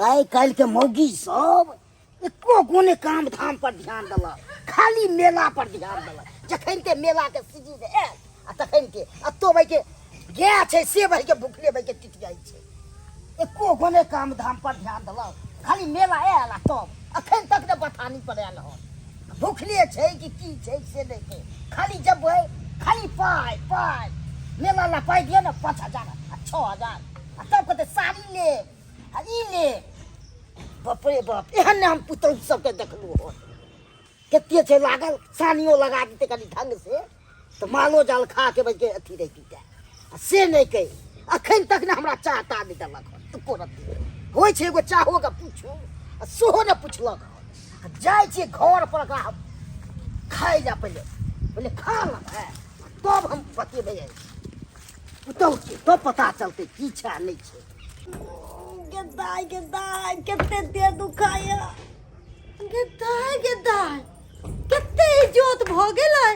आइ काल्हि के मौगी सब एको गो काम धाम पर ध्यान देलक, खाली मेला पर ध्यान देलक। जखन के मेला के सीजन आयल आ तखन के आ तो भाई के गाय छै से भाई के भुखले भाई के टूटि जाइ छै। एको गो ने काम धाम पर ध्यान देलक, खाली मेला आयल आ तब अखन तक ने बथानी पर आयल हन। भुखले छै कि की छै से नहि छै, खाली जबै खाली पाइ पाइ। मेला ला पाइ दिअ ने 5000 आ 6000 आ तब कहतै साड़ी लेब आ ई ले। बाप रे बाप, एहन ने हम पुतहु सबके देखलहुँ हन। कते छै लागल, सानियो लगा देतै कनि ढंग से तऽ मालो जाल खा के बचके अथी रहि जेतै, आ से नहि कहि अखन तक ने हमरा चाह ताह नहि देलक हन। एको रत्ती होइ छै एगो चाहोके पूछू आ सेहो नहि पुछलक हन। आ जाइ छियै घर पर एकरा हम खाइ लए, पहिले पहिले खा लेबै तब हम बतेबै पुतहुके, तब पता चलतै की छै आ नहि छै। गे दाइ, गे दाइ, कते देह दुखाइया। गे दाइ, गे दाइ, कते इजोत भऽ गेलै,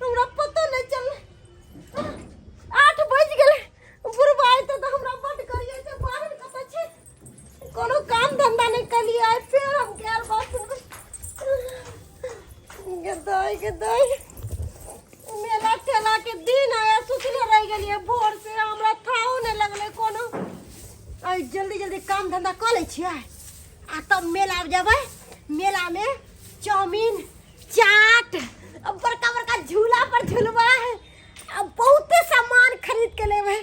हमरा पतो नहि चललै। 8 बजि गेलै। बुढ़बा अयतै तऽ हमरा बड्ड करियै छै। बाहर कतऽ छै? कोनो काम धंधा नहि कलियै आइ, फेर हम गेल बाथरूम। गे दाइ, गे दाइ, मेला ठेला के दिन आया, सुतले रहि गेलियै भोर से, हमरा थाहो नहि लगलै कोनो। आइ जल्दी जल्दी काम धंधा कऽ लै छियै आ तब मेला जेबै। मेलामे चाउमीन चाट आ बड़का बड़का झूला पर झूलबै आ बहुते सामान खरीद के लेबै,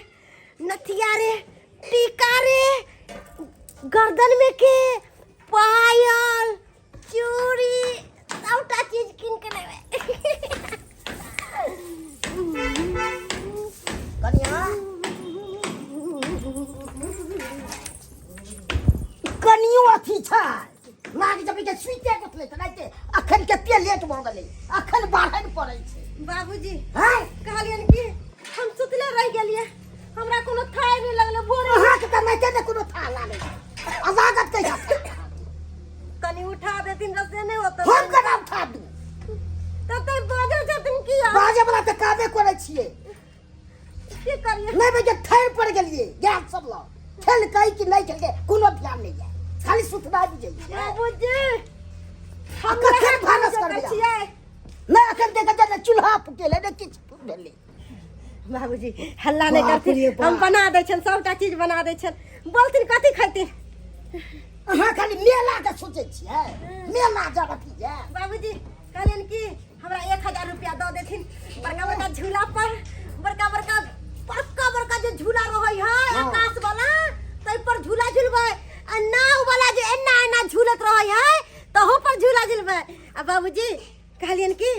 नथिया रे, टीका रे, गर्दन में के पायल, चूड़ी, सबटा चीज कीन के लेबै। कनिया, कनियो अथी छै लाग जब के सुइते उठलै तऽ राइते अखन कते लेट भऽ गेलै, अखन बाढ़नि पड़ै छै। बाबूजी हैं कहलियनि कि हम सुतले रहि गेलियै, हमरा कोनो थाह नहि लगलै भोरे। अहाँके तऽ नहिते ने कोनो थाह लागै छै आ लागत कहिया? कनि उठा देथिन तऽ से नहि होतै। हम केना उठा दू? तते बाजै छथिन की? बाजै वला तऽ कामे करै छियै। की करियै? नहि बजे ठहर पड़ गेलियै, गैस सब लग खेलकै कि नहि खेलकै कोनो ध्यान नहि यऽ, खाली सुतनाइ बुझै छियै। बाबूजी, आ कखन भानस करबै? छियै नहि अखन देखै छियै ने चूल्हा फुटेलै ने किछु भेलै। बाबूजी हल्ला नहि बाप करथिन, रे बाप। हम बना दै छियनि, सबटा चीज बना दै छियनि। बोलथिन कथी खैथिन? अहाँ खाली मेला के सोचै छियै, मेला जब अथी जाय। बाबूजी कहलियनि कि हमरा 1000 रुपया दऽ देथिन, बड़का बड़का झूला पर, बड़का बड़का बड़का बड़का जे झूला रहै है आकाश वाला तै पर झूला झूलबै, आ नाव वाला जे एना एना झूलत रहै है तहू पर झूला झूलबै। आ बाबूजी कहलियनि कि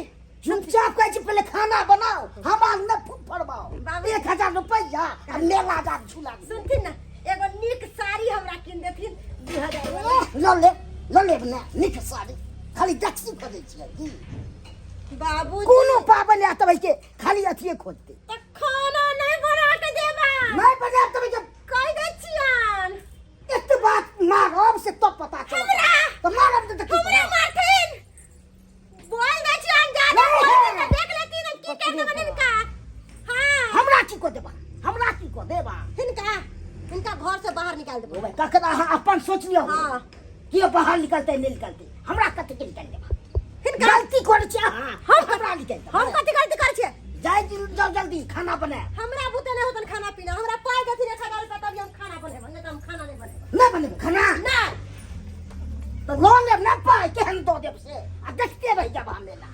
चुपचाप कहै छी पहिले खाना बनाओ, हमरा नहि फूट फड़बाओ। बाबू- 1000 रुपैआ आ मेला जा झूला झूलबै। सुनथिन ने, एगो नीक साड़ी हमरा कीन देथिन 2000 वाला। लऽ ले, लऽ लेब ने नीक साड़ी, खाली देखसी खोजै छियै की? बाबू, कोनो पाबनि आयत तब के खाली अथिए खोजतै। तऽ खाना नहि बना के देबा? नहि बनायब तब के कहि दै छियन। एते बात मारब से तब पता चलत। हमरा? तऽ मारब तऽ की हमरा करब? मारथिन? बोल दै छियन ज्यादा नहीं बोल है। तऽ देख लेथिन हम की कर देबनि हिनका। हाँ, हमरा की कऽ देबा? हमरा की कऽ देबा? हिनका हिनका घर से बाहर निकाल देबै। ओ भाई, कखन अहाँ अपन सोच लियौ। हाँ। के बाहर निकलतै नहि निकलतै, हमरा कथी के निकालि देबा? हिनका गलती करै छी अहाँ, हम हमरा निकालि देबा? हम कथी गलती करै छियै? जाइ जाउ जल्दी खाना बनाए। हमरा बुते नहि होतन खाना पीना। हमरा पाइ देथिन 1000 रुपया तभी हम खाना बनेबै, नहि तऽ हम खाना नहि बनेबै। नहि बनेबै खाना? नहि। तऽ लऽ लेब ने पाइ, केहन दऽ देब से आ देखते रहि जाब हम मेला।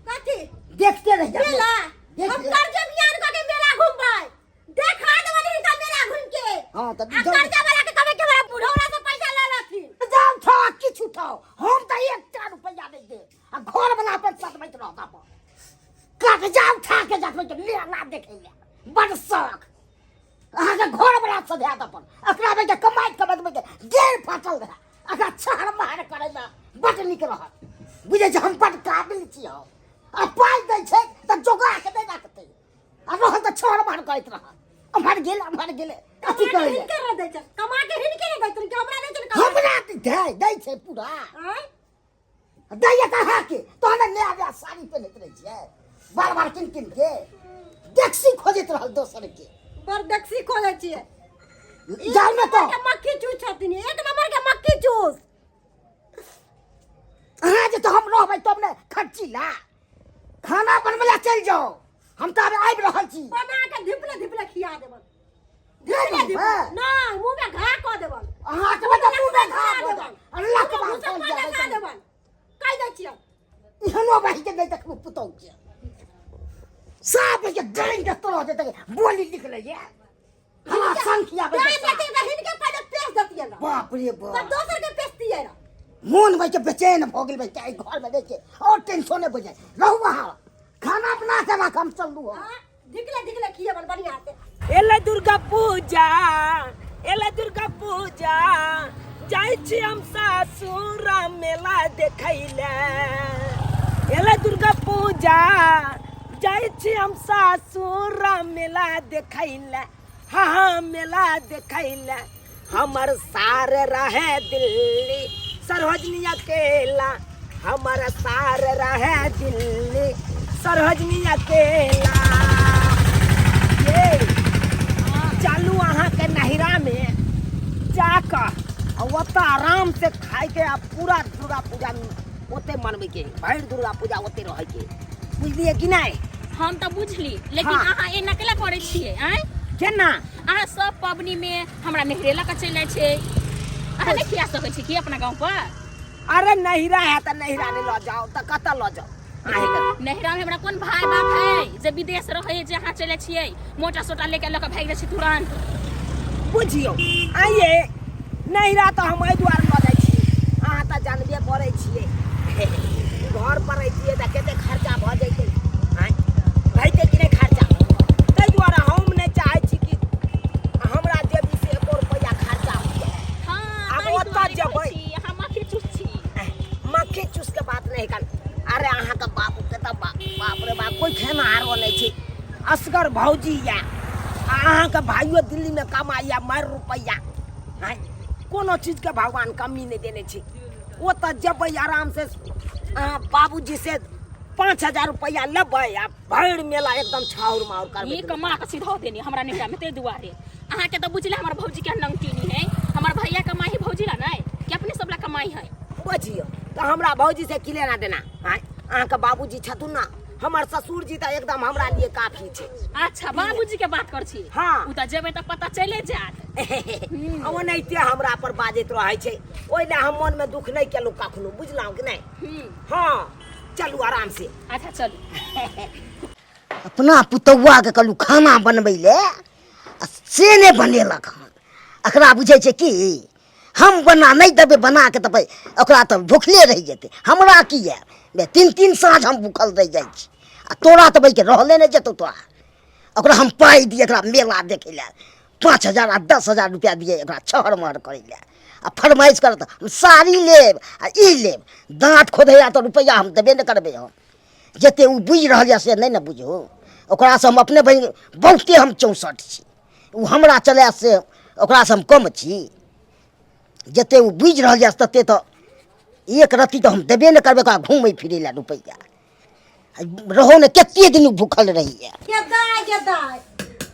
कथी देखते रहि जाब? मेला। देख हम लेब। कर्ज अभियान कऽ के मेला घुमबै, देखा देबनि हिनका मेला घुमि के। हाँ, तऽ आ जाउ। कर्जा वाला के कहबै कि हमरा बुढ़ौरा से पैसा लऽ लेथिन। जाउ उठाओ, किछु उठाओ, हम तऽ एकटा रुपैआ नहि देब आ घर वाला अपन सतबैत रहत। अपन कर्जा उठा के जाबै तऽ मेला देखै लए बड़ शौक अहाँके। घर वाला सधायत अपन एकरा में के कमाइत कमाइत के देह फाटल रहए, एकरा छहर महर करैमे बड्ड नीक रहत। बुझै छै हम बड्ड काबिल छी हम, आ पाइ दै छै तऽ जोगा के नहि राखतै आ रहल तऽ छहर महर करैत रहत, अम्हर गेल अम्हर गेल अथी कमा के करै हिनके नहि दै छै, कमा के हिनके नहि दै छनि कि हमरा दै छनि कमा के? हमरा दै दै छै पूरा। आँय? दैया तऽ अहाँके तहन ने नया नया साड़ी पहिनैत रहै छियै बार बार किन किन के, देखसी खोजैत रहल दोसर के। बड़ देखसी खोजै छियै। जाउ ने तऽ के मक्खी चूस छथिन, एक नंबर के मक्खी चूस। अहाँ जे तऽ हम रहबै तब ने खर्ची ला। खाना बनबै ला चलि जाउ, हम तऽ आब आबि रहल छी। बना के धिपले धिपले खिया देबन। नहि धिपले धिपले बनबै? नहि, मुँह में घा कऽ देबन। अहाँके मतलब मुँह में घा भऽ जायत। अल्लाह के बात भूसा चलि जायब। लगा देबन, कहि दै छियै। एहनो बहि के नहि देखलहुँ पुतहु के, साफ के डाइन के तरह जे देखे बोली लिख लैये हमरा संख्या। डाइन देतियै तऽ हिनके पहिले पेश देतियै ने। बाप रे बाप। तब दोसर के पेशतियै ने। मोन भाई के बेचैन भऽ गेल भाई के घर में देखे और टेंशन नहि बुझाय। रहू अहाँ, खाना बना के राख, हम चलू। हम हाँ, धिकले धिकले खियेबन बढ़िया से। एलै दुर्गा पूजा, एलै दुर्गा पूजा, जाइ छी हम सासुर मेला देखै ले। एलै दुर्गा पूजा, जाइ छी हम सासुर मेला देखै ले। हाँ हाँ, मेला देखै ले। हमर सार रहे दिल्ली, सरोजनी अकेला। हमर सार रहे दिल्ली, सरोजनी अकेला। ये चलू अहाँके नहिरामे जाकऽ आ ओतऽ आराम से खाइके आ पूरा दुर्गा पूजा ओते मनबैके, भरि दुर्गा पूजा ओते रहैके, बुझलियै कि नहि? हम तऽ बुझली, लेकिन हाँ। अहाँ एना केला करै छियै? आँय, केना? अहाँ सब पबनी में हमरा नहिरे लऽ कऽ चलि जाइ छै। अहाँ नहि खिया सकै छी की अपना गाँव पर? अरे नहिरा है तऽ नहिरा नहि लऽ जाउ तऽ कतऽ लऽ जाउ अहाँके? नहिरा में हमरा कोन भाय बाप है जे विदेश रहै, जे अहाँ चलि जाइ छियै मोटा सोटा लेके लऽ कऽ भागि जाइ छी तुरंत? बुझियौ आइए, नहिरा तऽ हम एहि दुआरे लऽ जाइ छी, अहाँ तऽ जानबे करै छियै, घर पर रहितियै तऽ कते खर्चा भऽ जैतै। आँय, भैतै कि नहि खर्चा? ताहि दुआरे हम नहि चाहै छी कि हमरा जेबीसँ एको रुपैआ खर्चा हुए। हाँ, आब ताहि ओतऽ दुआरे कहै जेबै। छी, अहाँ माफी चूस छी। मक्खी चूस के बात नहि कर। अरे अहाँके बाबूके तऽ बाप रे बाप, कोइ खेनहारो नहि छै, असगर भौजी या आ अहाँके भाइयो दिल्लीमे कमाइया मारि रुपैआ। आँय, कोनो चीजके भगवान कमी नहि देने छै। ओतऽ जेबै आरामसँ, अहाँ बाबूजी से 5000 रुपैआ लेबै आ भरि मेला एकदम छाउर माउर करबै। ई कमा के सीधा देनी हमरा नहिरा में, ताहि दुआरे अहाँके तऽ बुझले हमर भौजी के नंगटीनी है। हमर भैया कमाई है भौजी ला नहीं कि अपने सब ला कमाई है? बुझियौ तऽ हमरा भौजी से की लेना देना? आँय, अहाँके बाबूजी छथुन ने, हमर ससुर जी तऽ एकदम हमरा लिए काफी छै। अच्छा, बाबूजी के बात कर छी? हाँ। उ तऽ जेबै तऽ पता चले जायत। आ ओनाहिते हमरा पर बाजैत रहै छै, ओहि लए हम मनमे दुख नहि केलहुँ कखनो, बुझलहुँ कि नहि? हाँ, चलू आराम से। अच्छा, चलू। अपना पुतौआके कहलहुँ खाना बनबै ले आ से नहि बनेलक हन। एकरा बुझै छै कि हम बना नहि देबै बना के देबै ओकरा तऽ भुखले रहि जेतै। हमरा की यऽ बे, तीन तीन साँझ हम भूखल रहि जाइ छी आ तोरा तऽ बैके रहले नहि जेतौ तोरा। ओकरा हम पाइ दिए एकरा मेला देखै लए, 5000 आ 10,000 रुपया दिए एकरा छहर महर करै लए आ फरमाइश करत हम साड़ी लेब आ ई लेब। दाँत खोधैया तऽ रुपैआ हम देबे नहि करबै। हम जते ओ बुझि रहल यऽ से नहि ने बुझू। ओकरासँ हम अपने बहिन बहुते हम 64 छी, ओ हमरा चलायत से ओकरासँ हम कम छी। जते ओ बुझि रहल यऽ तते तऽ एक रत्ती तऽ हम देबे नहि करबै ओकरा घुमै फिरै लए रुपैआ। रहो ने, कते दिन भूखल रहिए। ये दाय, ये दाय,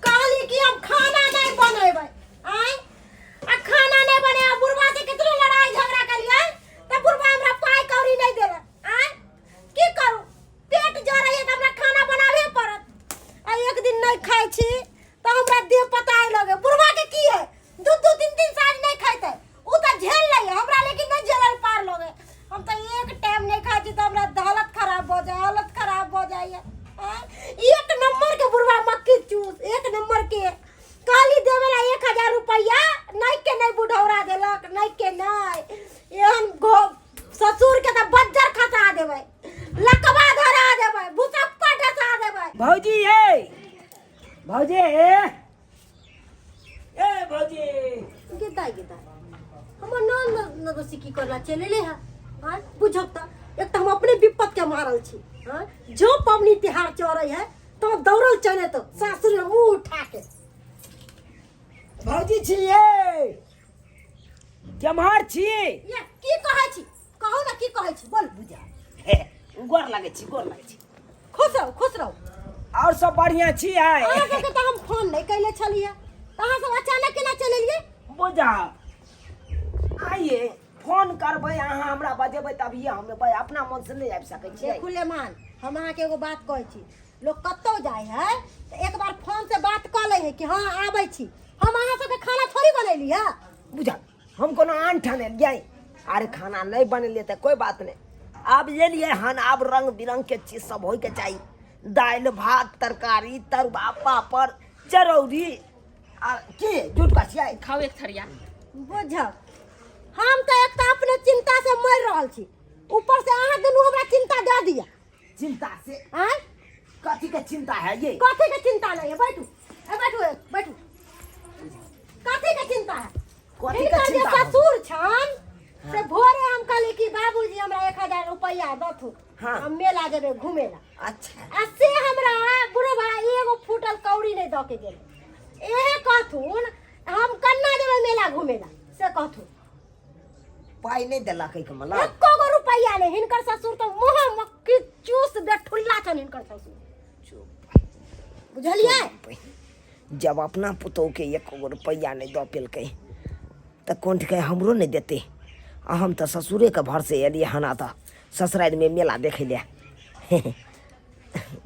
कहली कि हम खाना नहीं बनेबै। आय, आ खाना नहीं बने, बुढ़वा से कितनो लड़ाई झगड़ा कलियै त बुढ़वा हमरा पाई कौड़ी नहीं देलक। आय, की करू, पेट जरैया त हमरा खाना बनाबे पड़त। आ एक दिन नहीं खाइ छी त हमरा देह पताए लगे। बुढ़वा के की है, दू दू तीन तीन साँझ नहीं खाइते, उ त झेल लैया, हमरा लेकिन नहीं झेलल पार लगे। हम त एक टाइम नहीं खाइ छी त हमरा हालत खराब भ जाए, हालत खराब भ जाइए। एक नंबर के बुढ़वा मक्खी चूस, एक नंबर के। कहली देवे ला 1000 रुपया, नहीं के नहीं बुढ़ौरा देलक, नहीं के नहीं। एहन घो ससुर के त बज्जर खसा देबै, लकवा धरा देबै, भूसप्पा ढसा देबै। भौजी, ए भौजी, ए भौजी। गे दाइ, गे दाइ, हमर नन नदोसी की करला चलि एलै हँ? आँय, बुझब तऽ एक तऽ हम अपने विपत के मारल छी। आँय, जो पबनी तिहार चढ़ै है तो दौड़ल चले तो सासुर में मुंह उठा के। भौजी छी, ए केम्हर छी? ये की कहै छी, कहू ने, की कहै छी, बोल बुझा। हे, गोर लगै छी, गोर लगै छी। खुश रहू, खुश रहू। और सब बढ़िया छी? आइ अहाँ सबके तऽ हम फोन नहि कैले छलियै। तऽ अहाँ सब अचानक केना चलि एलियै? बुझा आइए फोन करबै अहाँ, हमरा बजेबै तभिए हम एबै, अपना मन से नहि आबि सकै छियै। देखू लेमान, हम अहाँके एगो बात कहै छी, लोक कतौ जाइ है तऽ एक बार फोन से बात कऽ लै है कि हँ आबै छी। हम अहाँ सबके खाना थोड़ी बनेली है। बुझल, हम कोनो आन ठान एलियै? अरे खाना नहि बनेलियै तऽ कोइ बात नहि, आब एलियै हन, आब रंग बिरंग के चीज सब होइके चाही, दालि भात तरकारी तरुआ पापड़ चरौरी आ की झूठ का छियै? खाओ एक थरिया। बुझल, हम तऽ एक तऽ अपने चिंता से मरि रहल छी, ऊपर से अहाँ दुनू हमरा चिंता दऽ दिया। चिंता से? आँय? कथी के चिंता है ये? कथी के चिंता नहीं है? बैठू, ए बैठू, ए बैठू, कथी के चिंता है? कथी के हिनकर जे चिंता है? ससुर छन से भोरे हम कहली कि बाबूजी हमरा 1000 रुपया दथु, हम मेला जेबै घूमे ला। आ से हमरा बुढ़वा एगो फूटल कौड़ी नहीं दऽ के गेल। एहे कहथुन हम कन्ना जेबै मेला घूमे ला, से कहथुन। पाइ नहि देलक एहिके मतलब? एको गो रुपैआ नहि। हिनकर ससुर तऽ मुँह मक्खी चूस बेठुल्ला छनि हिनकर ससुर। चुप। बुझलियै? जब अपना पुतोहके एको गो रुपैआ नहि दऽ पेलकै तऽ कोन के हमरो नहि देतै? आ हम तऽ ससुरेके भरसे एलियै हन, आ तऽ ससुरारिमे मेला देखै लए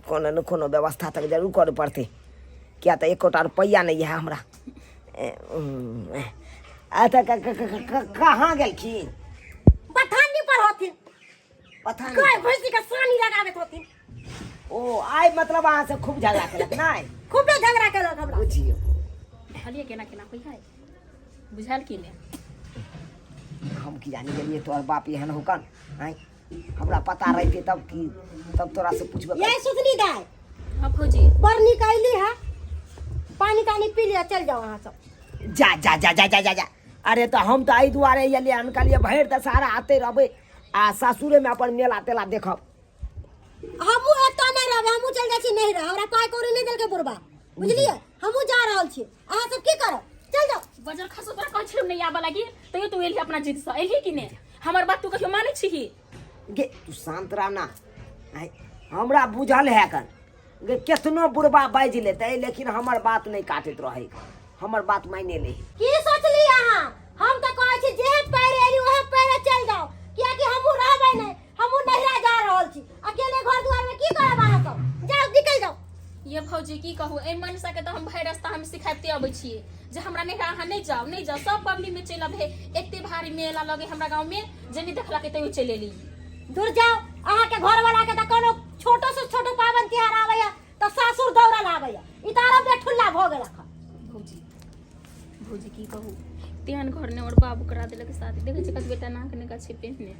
कोनो ने कोनो व्यवस्था तक जरूर करऽ पड़तै, किया तऽ एकोटा रुपैआ नहि यऽ हमरा। अच्छा, कहाँ गेलखिन? बथानी पर होथिन। पता नहीं। गाय भैंसी के सानी लगाबैत होथिन। ओ आइ मतलब अहाँ से खूब झगड़ा केलक नहि? खूबे झगड़ा केलक हमरा। बुझियौ। देखलियै केना केना होइ है, बुझल कि नहि? हम की जानी गेलियै तोहर बाप एहन होकन। आँय, हमरा पता रहितै तब की, तब तोरा से पूछबे ये सुथनी दाय। हाँ भौजी। बड़ नीक अयली है, पानी तानी पी लिअ, चलि जाउ अहाँ सब। जा जा जा जा जा जा जा। अरे तऽ हम तऽ एहि दुआरे एलियै हन, कहलियै भरि दशहरा आते रहबै आ सासुरेमे अपन मेला तेला देखब। हमहूँ एतऽ नहि रहबै, हमहूँ चलि जाइ छी। नहि रहब, हमरा पाइ कौड़ी नहि देलकै बुढ़बा, बुझलियै? हमहूँ जा रहल छी, अहाँ सब की करब, चलि जाउ। बजर खसो, तोरा कहै छलियौ नहि आबऽ लागी, तैयो तू एलही, अपना जिद से एलही कि नहि? हमर बात तू कहियो मानै छिही? गे तू शान्त रह ना। आँय, हमरा बुझल है कन गे, केतनो बुढ़बा बाजि लेतै लेकिन हमर बात नहि काटैत रहै, हमर बात मानि ले। की सोचली अहाँ? हम तऽ कहै छी जेहे पैरे एली ओहे पैरे चलि जाउ, कियाकि हमहूँ रहबै नहि, हमहूँ नैहरा जा रहल छी। अकेले घर दुआर में की करब? अहाँ सब जाउ, निकलि जाउ। ये भौजी, की कहू, एहि मनसा के तऽ हम भरि रास्ता हम सिखाबिते अबै छियै जे हमरा नैहरा अहाँ नहि जाउ, नहि जाउ। सब पबनी में चलि अबै, एते भारी मेला लगे हमरा गाँव में, जे नहि देखलकै तैयो चलि एली। दूर जाउ, अहाँके घरवाला के तऽ कोनो छोटो से छोटो पाबनि तिहार आबैया तऽ सासुर दौड़ल आबैया, ई तऽ आरो बेठुल्ला भऽ गेल अखन। भौजी, भौजी, की कहू, तेहन घर ने और बाबू करा देलक शादी, देखै छी कतबे टा नाक निका छै पहिने।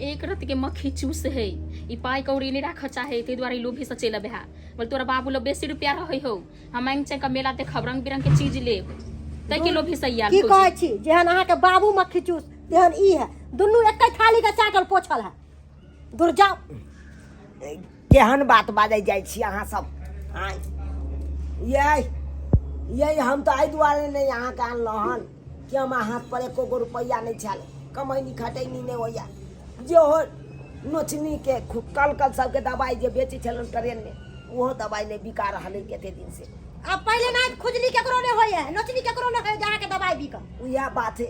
एक रत के मक्खी चूस है। ई पाइ कौड़ी नहि राखऽ चाहे, ताहि दुआरे ई लोभी से चलि अबै है। बोल तोरा बाबू लग बेसी रुपया रहै हौ, हम मांगि चाहि कऽ मेला देखब, रंग बिरंग के चीज लेब, ताहि के लोभी से आयल। की भौजी। कहै छी, जेहन अहाँके बाबू मक्खी चूस तेहन ई है, दुनू एके थाली के चाटल पोछल है। दूर जाउ। केहन बात बाजै जाइ छी अहाँ सब? आँय यै यै, हम तऽ एहि दुआरे नहि अहाँके अनलहुँ हन कि हमरा हाथ पर एको गो रुपैआ नहि छल, कमैनी खटैनी नहि होइए, जे हो नोचनीके कल कल सबके दबाइ जे बेचै छलहुँ ट्रेनमे, ओहो दबाइ नहि बिका रहल अइ कते दिनसँ। आब पहिले ना खुजली केकरो नहि होइए, नोचनी केकरो नहि होइए, जे अहाँके दबाइ बिकत। उएह बात है,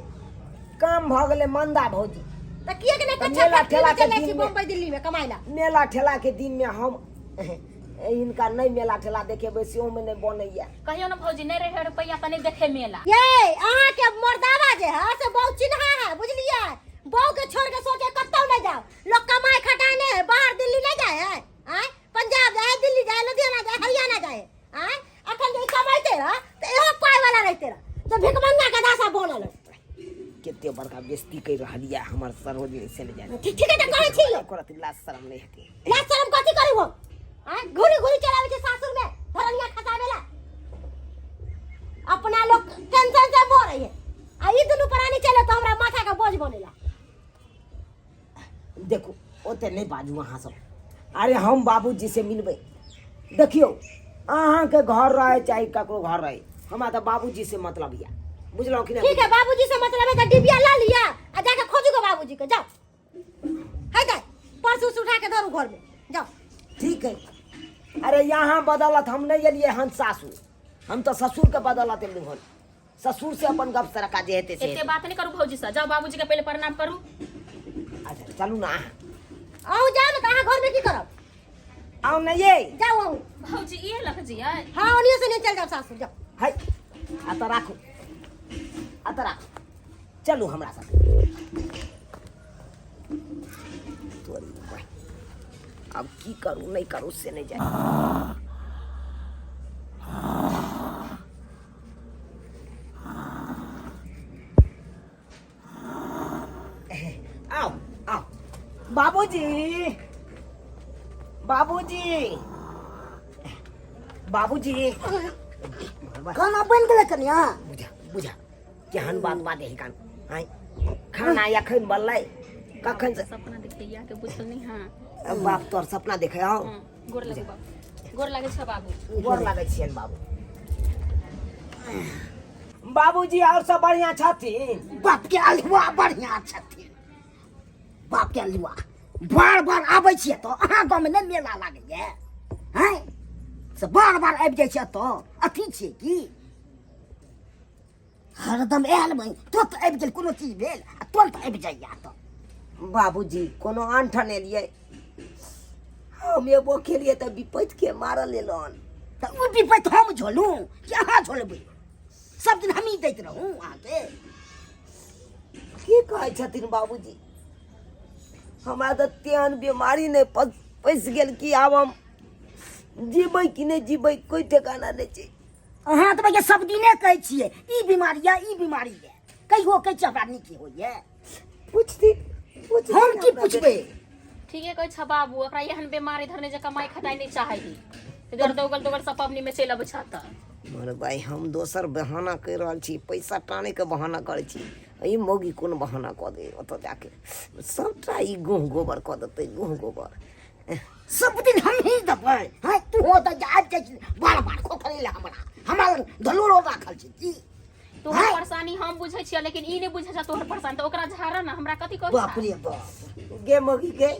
काम भऽ गेलै मंदा भौजी। तऽ किएक नहि तऽ कच्छा मेला फैक्ट्री में ठेला के चलि जाइ छी दिन में बम्बई दिल्ली में कमाइ ला? मेला ठेला के दिन में हम हिनका नहि मेला ठेला देखेबै सेहोमे नहि बनैया। कहियो ने भौजी, नहि रहे रुपैआ तऽ नहि देखे मेला। ये अहाँके मर्दावा जे है से बहुत चिन्हा है, बुझलियै? बहू के छोड़ के सोचे कतौ नहीं जाओ। लोग कमाए खटाए नहीं है, बाहर दिल्ली नहीं जाए है, आँय? पंजाब जाए, दिल्ली जाए, लुधियाना जाए, हरियाणा जाए, आँय? अखन जे ई कमाइते रह तऽ इहो पाइ वाला रहिते रह, तऽ भिखमंगा के दासा बनल है। कते बड़का बेइज्जती कर रहल यऽ हमर सरोजनी से नहि जाने। ठीक ठीक है, तऽ कहै छी यौ। करत लाज शरम नहि हेतै? लाज शरम कथी करू हम? आँय, घुरी घुरी चलाबै छै सासुर में धरनिया खसाबै ला। अपना लोग टेंशन से मरे है, आ ई दुनू प्राणी चले तो हमरा माथा के बोझ बनेला। देखू, ओते नहि बाजू अहाँ सब। अरे हम बाबूजी से मिलबै। देखियौ, अहाँके घर रहै चाहे ककरो घर रहै, हमरा तऽ बाबूजी से मतलब यऽ, बुझलहुँ कि ठीक नहि? है, बाबूजी से मतलब है तो डिबिया ला लिया आ जाके खोजू गो बाबूजी के, जाओ। है जाए पर्स उर्स उठा के धरू घर में, जाओ। ठीक है। अरे यहाँ बदौलत हम नहि एलियै हन सासू, हम तऽ ससुरके बदौलत एलहुँ हन। ससुर से अपन गप सरका जे हेतै से एते हेतै। बात नहीं करू भौजी से, जाओ बाबूजी के पहले प्रणाम करू। अच्छा चलू ना अहाँ। अहूँ जाउ ने तऽ अहाँ घरमे की करब? आउ ने ये। जाउ अहूँ। भौजी इहे लख जियै। हाँ ओनियो से नहीं चल जाओ सासुर जाओ। है आ तऽ राखू, आ तऽ राखू, चलू हमरा साथ। तोरी भाई, आब की करू नहीं करू से नहीं जाए। आओ आओ बाबूजी, बाबूजी, बाबूजी। खाना बनि गेलै कनिया? बुझा बुझा केहन बात बात है कान। आँय खाना एखन बनलै कखन से? सपना देखैया के बुझल नहीं। हाँ बाप तोर सपना देखे। आओ। हाँ, गोर लगे बाबू, गोर लगे छ बाबू। गोर लागै छियनि बाबू। बाबूजी और सब बढ़िया छथिन? बाप के अलुआ बढ़िया छथिन, बाप के अलुआ। बार बार आबै छियै तऽ अहाँ गाँवमे नहि मेला लागैए? हैं से बार बार आबि जाइ छियै तऽ अथी छियै की हरदम आयल बहिन तुरंत आबि गेल, कोनो चीज भेल आ तुरंत आबि जाइए तऽ। बाबूजी कोनो आनठान एलियै हम एबो केलियै तऽ विपैत के मारल एलन। तऽ ओ विपैत हम झोलू कि अहाँ झोलबै? सब दिन हमही दैत रहू अहाँके। की कहै छथिन बाबूजी? हमरा तऽ तेहन बीमारी नहि पैसि गेल कि आब हम जीबै कि नहि जीबै कोइ ठेकाना नहि छै। अहाँ तऽ भैया सब दिने कहै छियै ई बीमारी यऽ, ई बीमारी यऽ, कहियो कहै छियै हमरा नीक होइए? पुछथिन, पुछथिन। हम की हमरा पुछबै? ठीके कहै छ बाबू, एकरा एहन बीमारी धरने जे कमाई खटाई नहीं चाहे ही, इधर दोगल दोगल सब पबनी में चलि अबै छ तऽ। मर भाई, हम दोसर बहाना कहि रहल छी, पैसा टानैके बहाना करै छी। ई मौगी कोन बहाना कऽ दे ओतऽ जाके सबटा ई गुह गोबर कऽ देतै, गुह गोबर। सब दिन हमही देबै? हैं तू हो तऽ आबि जाइ छी बार बार खोखरै लए हमरा, हमरा लग धलोरो राखल छै की? तोहर परेशानी हम बुझै छियै, लेकिन ई नहि बुझै छ तोहर परेशानी, तऽ ओकरा झाड़ ना, हमरा कथी कहै बाप रे बाप। गे मौगी गे,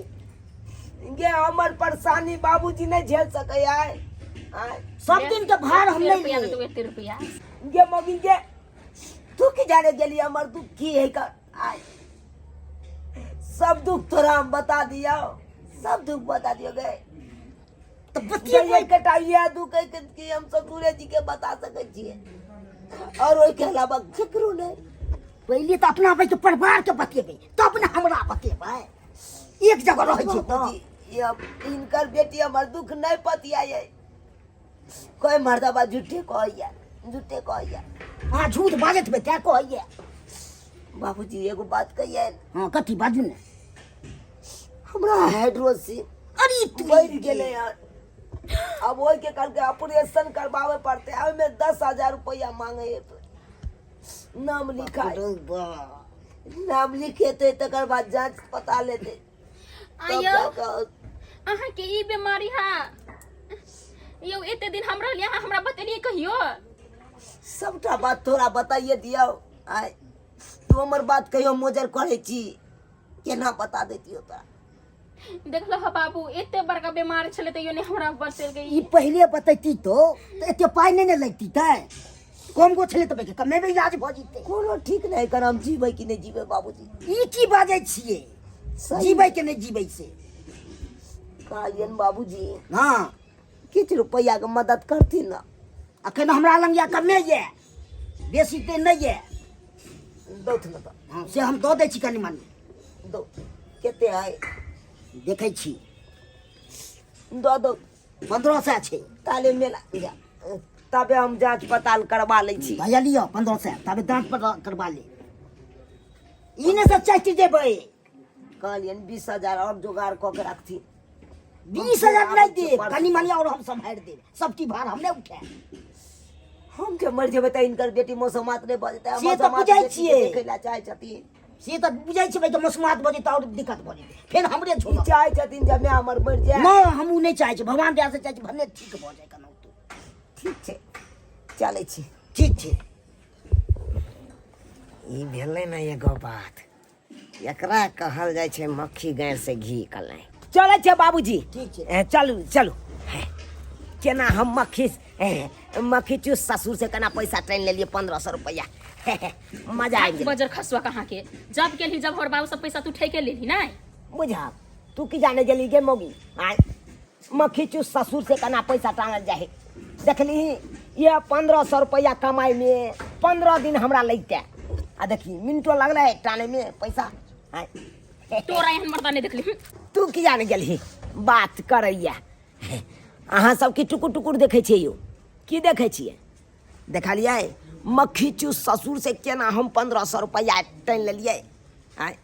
गे हमर परेशानी बाबूजी नहि झेल सकैया। आय सब दिन के भार हम नहि रुपया लिए। देतौ एते रुपया। गे मौगी गे, तू की जाने गेली हमर दुख की है का? आय सब दुख तोरा हम बता दिया, सब दुख बता दियो गे। तऽ बतियेबै ये कटा इएह दुख है कि हम ससुरे जी के बता सकै छियै और ओहिके अलावा केकरो नहि। पहिले तऽ अपना भाई के परिवार के बतेबै तब ने हमरा बतेबै, एक जगह रहै छियै तऽ। बाबूजी, ये अब हिनकर बेटी हमर दुख नहि पतियाए, कोई मर्दबा झूठे कहैया, झूठे कहैया। अहाँ झूठ बाजैत हेबै तैं कहैया। बाबूजी एगो बात कहियै? हाँ कथी बाजू ने। हमरा हाइड्रोसिल अरे तू बढ़ि गेलै हन, अब ओहिके कहलकै ऑपरेशन करबाबे पड़तै, ओहिमे 10,000 रुपैआ मांगे है। नाम लिखाय, नाम लिखेतै तकर बाद जांच पता लेतै तब आइयो जाकऽ। अहाँके ई बीमारी है यौ? एते दिन हम रहलियै, अहाँ हमरा बतेलियै कहियो? सबटा बात तोरा बताइए दियौ। आय तू हमर बात कहियो मोजर करै छी? केना बता दैतियौ तोरा? देखलो ह बाबू, एते बड़का बीमार छलै तैयो नहि हमरा बचेलकै। ई पहिले बतैती तो तऽ एते पाइ नहि ने लगती, तैं कम गो छलै तऽ कमे मे इलाज भऽ जेतै। कोनो ठीक नहि कर हम जीबै कि नहि जीबै बाबूजी। ई की बाजै छियै? सही। जीबै के नहि जीबै से कहलियनि बाबूजी। हाँ किछु रुपैआके मदद करथिन ने। अखन हमरा लग यऽ कमे यऽ, बेसी तऽ नहि यऽ। दौथ ने तऽ। हाँ से हम दऽ दै छी कनि मनि। दौ, कते है? देखै छी। दऽ दौ। 1500 छै। ताले मेला जा, तबे हम जाँच पड़ताल करबा लै छी। भैया लिअ 1500, तबे जाँच पड़ताल करबा ले। ई नहि सब चाची देबै। कहलियनि 20,000 आओर जोगाड़ कऽ के राखथिन। 20,000 नहि देब, कनि मनि आओर हम सम्हारि देब, सबटी भार हम नहि उठायब। हम जे मरि जेबै तऽ हिनकर बेटी मौसमात नहि भऽ जेतै? से तऽ बुझै छियै। देखै लए चाहै छथिन। से तऽ बुझै छियै कि मौसमात भऽ जेतै आओर दिक्कत भऽ जेतै, फेर हमरे ई छोड़ब। चाहै छथिन जे माय हमर मरि जाय? नहि, हम ओ नहि चाहै छी, भगवान दया से चाहै छी भने ठीक भऽ जाय केनाहितो। ठीक छै, चलै छी। ठीक छै। ई भेलै ने एगो बात, एकरा कहल जाइ छै मक्खी गाय से घी कलाइ। चलै छै बाबूजी। ठीक छै। चलू चलू। केना हम मक्खी मक्खी चूस ससुर से केना पैसा टानि लेलियै 1500 रुपैआ। मजा आबि गेल। बजर खसुआ कहाँ के जब गेलही जब हमर बाबू सब पैसा तू ठेके लेलही नहीं। बुझा तू की जाने गेली गे मौगी? आय मक्खी चूस ससुर से केना पैसा टांगल जाए देखली? ये 1500 रुपैआ कमाई में 15 दिन हमरा लगते, आ देखी मिनटो लगलै टाने में पैसा। आय तोरा एहन मर्दा नहीं देखली। तू की जाने गेलही बात करैया? अहाँ सब की टुकुर टुकुर देखै छियै यौ? की देखै छियै? देखलियै मक्खी चूस ससुर से केना हम 1500 रुपैआ टानि लेलियै? आय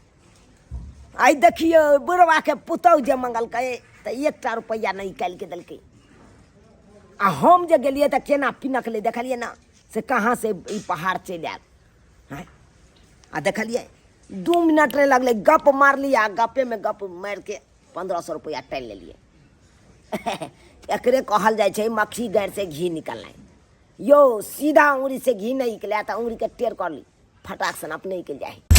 आइ देखियौ, बुढ़बाके पुतहु जे मंगलकै तऽ एकटा रुपैआ नहि निकालि के देलकै, आ हम जे गेलियै तऽ केना पिनकलै देखलियै ने, से कहाँ से ई पहाड़ चलि आयल। आँय, आ देखलियै 2 मिनट नहि लगलै, गप मारली आ गपेमे गप मारिके 1500 रुपैआ टानि लेलियै। एकरे कहल जाइ छै मक्खी गाड़ि से घी निकलनाइ। यौ सीधा उंगरी से घी नहि निकलै तऽ उंगरीके टेढ़ कर ली, फटाक सन अपने निकलि जाइ।